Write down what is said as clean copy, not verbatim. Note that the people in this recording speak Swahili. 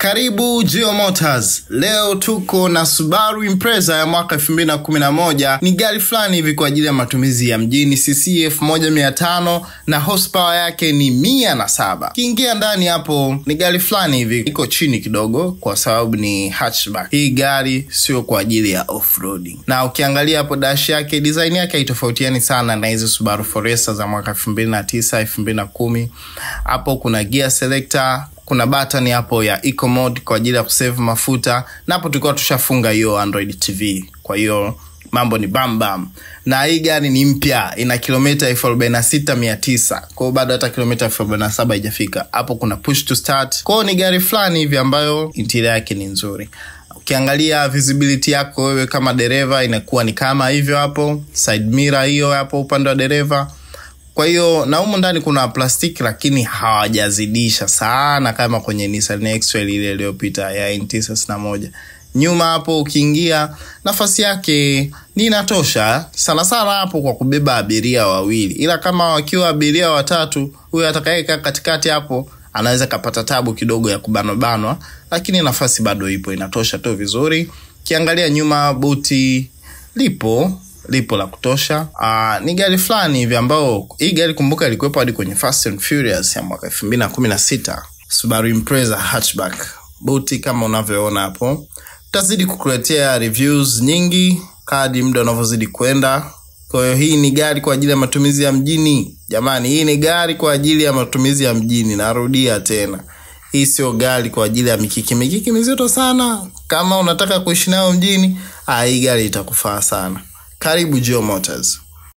Karibu Geo Motors. Leo tuko na Subaru Impreza ya mwaka 2011. Ni gari fulani hivi kwa ajili ya matumizi ya mjini, CC 1500 na horsepower yake ni 107. Kiingia ndani hapo ni gari fulani hivi, iko chini kidogo kwa sababu ni hatchback. Hii gari sio kwa ajili ya off-roading. Na ukiangalia hapo dash yake, design yake haitofautiani sana na hizo Subaru Forester za mwaka 2009, 2010. Hapo kuna gear selector, kuna button hapo ya eco mode kwa ajili ya kusave mafuta, na hapo tulikuwa tushafunga hiyo Android TV. Kwa hiyo mambo ni bam bam. Na hii gari ni mpya, ina kilomita 46,900. Kwa hiyo bado hata kilomita 47,000 haijafika. Hapo kuna push to start. Kwa hiyo ni gari fulani hivi ambayo interior yake ni nzuri. Ukiangalia visibility yako wewe kama dereva inakuwa ni kama hivyo hapo, side mirror hiyo hapo upande wa dereva. Kwa hiyo na humu ndani kuna plastiki, lakini hawajazidisha sana kama kwenye Nissan X-Trail ile iliyopita ya NT61. Nyuma hapo ukiingia nafasi yake ni inatosha sana sana hapo kwa kubeba abiria wawili, ila kama wakiwa abiria watatu, huyo atakayekaa katikati hapo anaweza kapata tabu kidogo ya kubanwa, lakini nafasi bado ipo, inatosha tu vizuri. Kiangalia nyuma buti lipo la kutosha. Ni gari fulani hivi ambao hii gari kumbuka ilikuwepo hadi kwenye Fast and Furious ya mwaka 2016. Subaru Impreza hatchback. Buti kama unavyoona hapo. Tutazidi kukuletea reviews nyingi kadri muda unavyozidi kwenda. Kwa hiyo hii ni gari kwa ajili ya matumizi ya mjini. Jamani, hii ni gari kwa ajili ya matumizi ya mjini. Narudia tena. Hii sio gari kwa ajili ya mikiki mikiki mizito sana. Kama unataka kuishi nayo mjini, hii gari itakufaa sana. Karibu Geo Motors.